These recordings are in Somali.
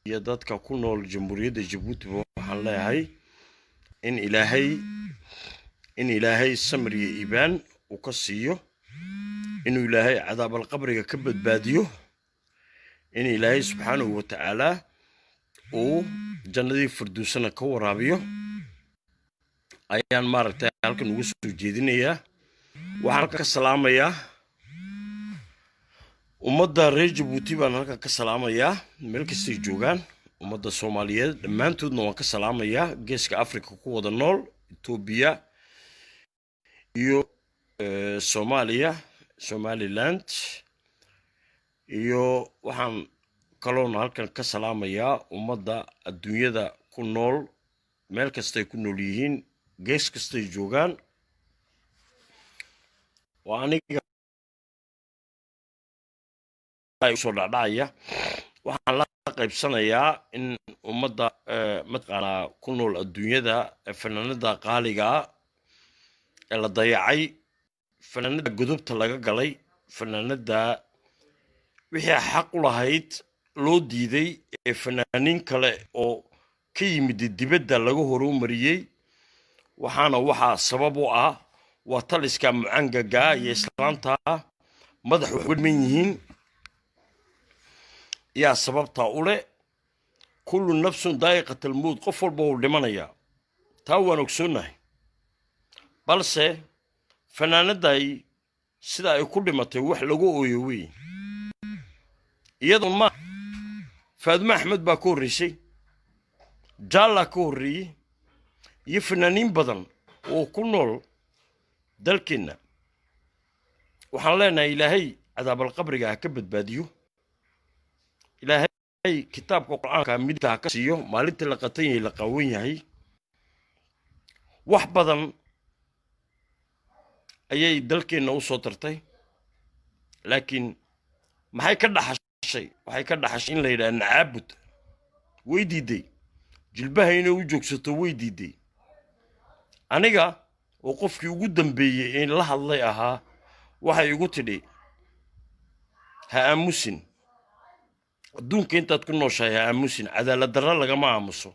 Iyo dadka ku nool Jamhuuriyadda Jabuutiba waxaan leeyahay in Ilaahay samir iyo iibaan uu ka siiyo, inuu Ilaahay cadaabalqabriga ka badbaadiyo, in Ilaahay subxaanahu wa tacaalaa uu jannadii Farduusana ka waraabiyo ayaan maaragtay halkan ugu soo jeedinayaa. Waxaan halkan ka salaamayaa ummadda reer Jabuuti baan halkan ka salaamayaa, meel kastay joogaan. Ummadda Soomaaliyeed dhammaantoodna waan ka salaamayaa, Geeska Africa ku wada nool, Etoobiya iyo Soomaaliya, Somaliland. Iyo waxaan kaloona halkan ka salaamayaa ummadda adduunyada ku nool, meel kastay ku nool yihiin, gees kastay joogaan. Waa aniga soo dhacdhacaya. Waxaan la qaybsanayaa in ummadda mataqaanaa ku nool adduunyada fanaanada qaaligaa ee la dayacay, fanaanada godobta laga galay, fanaanada wixii xaq u lahayd loo diiday ee fanaaniin kale oo ka yimid dibadda laga horumariyey. Waxaana waxaa sabab u ah waa taliska mucangagaa iyo islaanta madax wax uga dhiman yihiin yaa sababtaa u leh. Kullu nafsun daa'iqat almowt, qof walba wuu dhimanayaa, taa waan ogsoonnahay. Balse fanaanaday sida ay ku dhimatay wax lagu ooyo wey. Iyadoon ma Faadimo Axmed baa ka horreysay, Jaallaa ka horreeyey iyo fanaaniin badan oo ku nool dalkeenna. Waxaan leenahay Ilaahay cadaabalqabriga ha ka badbaadiyo, Ilaahay kitaabka Qur-aanka midigta ha ka siiyo maalintii la qatan yahay, la qaawan yahay. Wax badan ayay dalkeenna u soo tartay, laakiin maxay ka dhaxashay? Waxay ka dhaxashay in la yidhaha nacaabud. Way diiday jilbaha inay u joogsato, way diiday. Aniga oo qofkii ugu dambeeyey ee la hadlay ahaa, waxay igu tidhi: "Ha aamusin, adduunka intaad ku nooshahay ha aamusin, cadaalad darro lagama aamuso."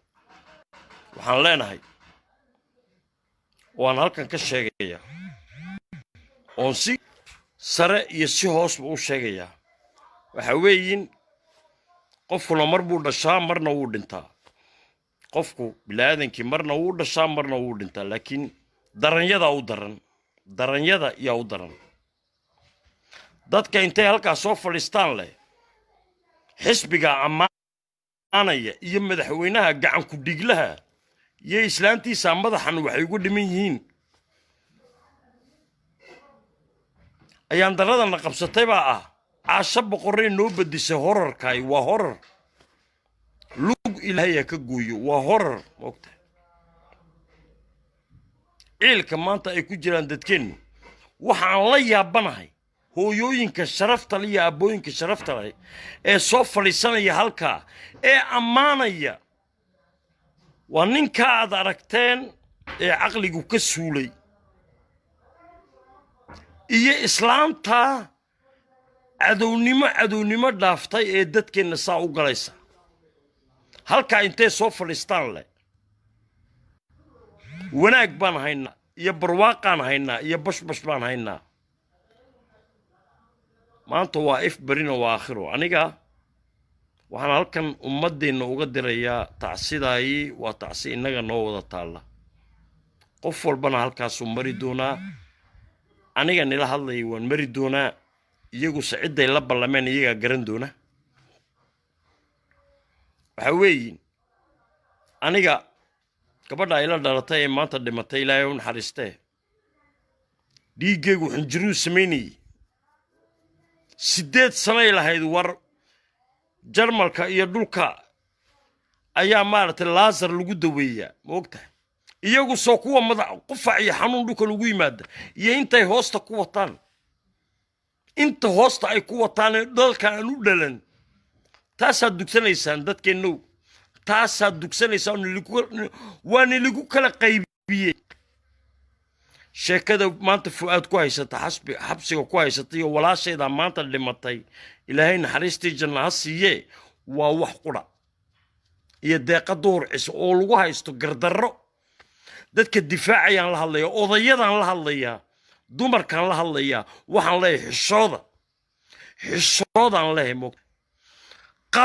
Waxaan leenahay, waan halkan ka sheegayaa oon si sare iyo si hoosba u sheegayaa, waxa weeyin qofkuna mar buu dhashaa, marna wuu dhintaa. Qofku biniaadankii marna wuu dhashaa, marna wuu dhintaa, laakiin daranyadaa u daran, daranyada yaa u daran. Dadka intay halkaas soo fadhiistaan leh xisbiga ammaanaya iyo madaxweynaha gacan ku-dhiglaha iyo islaantiisa madaxan waxay ugu dhiman yihiin, ayaan daradana qabsatay baa ah Caasho Boqorey noo bedisay. Horarkaay waa horar lug Ilaahaya ka gooyo, waa horar moogta ciilka maanta ay ku jiraan dadkeennu. Waxaan la yaabanahay hooyooyinka sharafta leh iyo aabbooyinka sharafta leh ee soo fadhiisanaya halkaa ee ammaanaya. Waa ninkaa aad aragteen ee caqligu ka suulay iyo islaantaa cadownimo cadownimo dhaaftay ee dadkeenna saa u galaysa, halkaa intay soo fadhiistaan leh wanaag baan haynaa iyo barwaaqaan haynaa iyo bashbash baan haynaa. Maanta waa if, berina waa aakhiro. Aniga waxaan halkan ummaddeenna uga dirayaa tacsidaayi, waa tacsi innaga noo wada taalla, qof walbana halkaasuu mari doonaa. Aniga nila hadlaya waan mari doonaa, iyaguse cidday la ballameen iyagaa garan doona. Waxaa weeyi aniga gabadha ayla dhalatay ee maanta dhimatay, Ilaahay u naxariistee, dhiiggaygu xinjiruu samaynayey. 8 sanay lahayd. War Jarmalka iyo dhulka ayaa maaragtay laasar lagu daweeyaa, ma og tahay? Iyagu soo kuwa madax qufac iyo xanuun dhulka lagu yimaada iyo intay hoosta ku wataan, inta hoosta ay ku wataan dalka aan u dhalan, taasaad dugsanaysaan dadkeennow, taasaad dugsanaysaan. Waa niligu kala qaybiyey. Sheekada maanta Fu'aad ku haysata, xasbi xabsiga ku haysata, iyo walaashaydaa maanta dhimatay, Ilaahay naxariistii janna ha siiyee, waa wax qura. Iyo Deeqa Duhur Cise oo lagu haysto gardarro, dadka difaacayaan la hadlayaa, odayadaan la hadlayaa, dumarkaan la hadlayaa. Waxaan leeyahay xishooda, xishoodaan leeyahay. Moogta,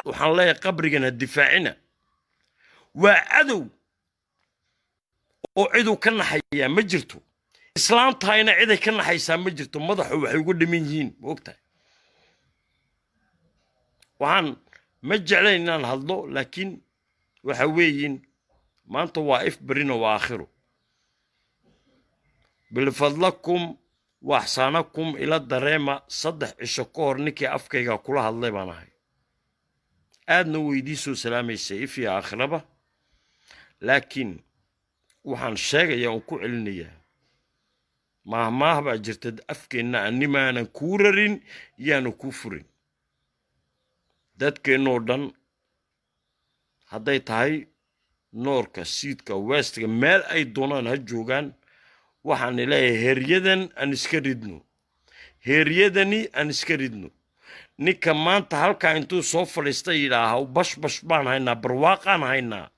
waxaan leeyahay qabrigan ha difaacina, waa cadow oo ciduu ka naxayaa ma jirto. Islaamtahayna ciday ka naxaysaa ma jirto. Madaxu waxay uga dhiman yihiin, ma ogtahay? Waxaan ma jeclayn inaan hadlo, laakiin waxa weeyin maanta waa if, berina waa aakhiro. Bilfadlakum wa axsaanakum ila dareema. 3 cisho ka hor ninkii afkayga kula hadlay baan ahay, aadna weydii soo salaamaysay if iyo aakhiraba. Laakiin waxaan sheegayaa oon ku celinayaa, maahmaah baa jirta afkeenna: animaanan kuu rarin yaanu kuu furin. Dadkeennoo dhan, hadday tahay northka, southka, westga, meel ay doonaan ha joogaan, waxaan leeyahay heeryadan aan iska ridno, heeryadani aan iska ridno. Ninka maanta halkaa intuu soo fadhiista yidhaaha bashbash baan haynaa, barwaaqaan haynaa,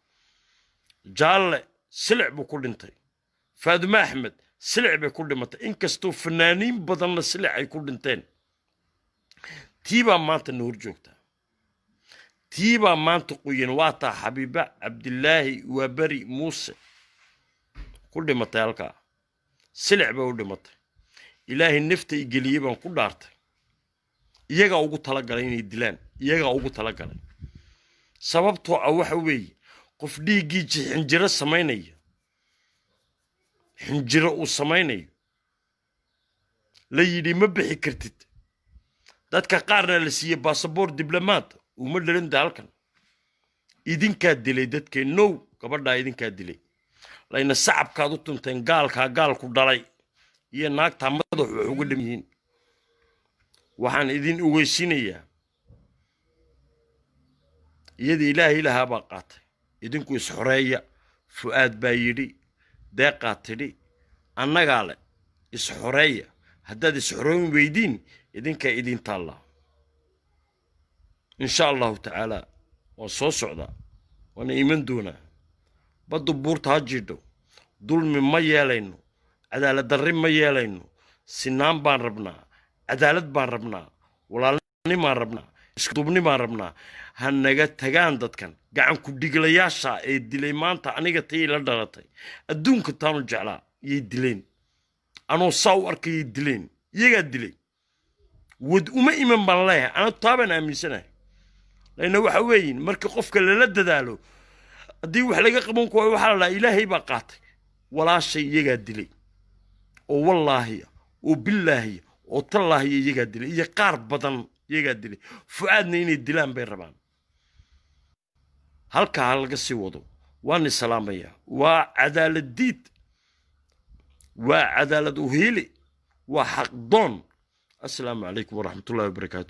Jaalle silic buu ku dhintay, Faadume Axmed silic bay ku dhimatay, inkastoo fanaaniin badanna silic ay ku dhinteen. Tii baa maanta na hor joogtaa, tii baa maanta qoyan. Waa taa Xabiiba Cabdilaahi Waaberi Muuse ku dhimatay halkaa, silic bay u dhimatay. Ilaahay nafta i geliyey baan ku dhaartay, iyagaa ugu talagalay inay dilaan, iyagaa ugu talagalay. Sababtoo ah waxa weeye qof dhiiggii xinjiro samaynaya, xinjiro uu samaynayo, la yidhi ma bixi kartid. Dadka qaarna la siiyey baasaboor diblomaat, uma dhalinta halkan. Idinkaa dilay dadkeennow, gabadhaa idinkaa dilay, layna sacabkaad u tunteen. Gaalkaa gaalku dhalay iyo naagtaa madaxu wax uga dham yihiin. Waxaan idin ogeysiinayaa, iyada Ilaahay lahaa baa qaatay, idinku isxoreeya. Fu'aad baa yidhi, Deeqaa tidhi, annagaa le isxoreeya. Haddaad isxoreyn weydiin, idinkaa idin taallaa. Insha Allahu tacaala waan soo socdaa, waana iman doonaa. Baddu buurta ha jiidho, dulmi ma yeelayno, cadaalad darri ma yeelayno. Sinaan baan rabnaa, cadaalad baan rabnaa, walaalnimaan rabnaa, iskuduubni baan rabnaa. Ha naga tagaan dadkan gacan ku dhiglayaasha ee dilay maanta aniga tii la dhalatay, adduunka taanu jeclaa yay dileen, anoo saa u arkayay dileen, iyagaa dilay. Wad uma iman baan leeyahay, ana taabaan aaminsanahay. Laanna waxa weeyin markii qofka lala dadaalo, haddii wax laga qaban ku waayo, waxaa la dhaha Ilaahay baa qaatay. Walaashay iyagaa dilay, oo wallaahiya, oo billaahiya, oo tallaahiya, iyagaa dilay, iyo qaar badan iyagaa dilay. Fu'aadna inay dilaan bay rabaan. Halkaa ha laga sii wado. Waan isalaamayaa. Waa cadaalad diid, waa cadaalad uhiili, waa xaqdoon. Assalaamu calaykum waraxmatullahi wabarakaatu.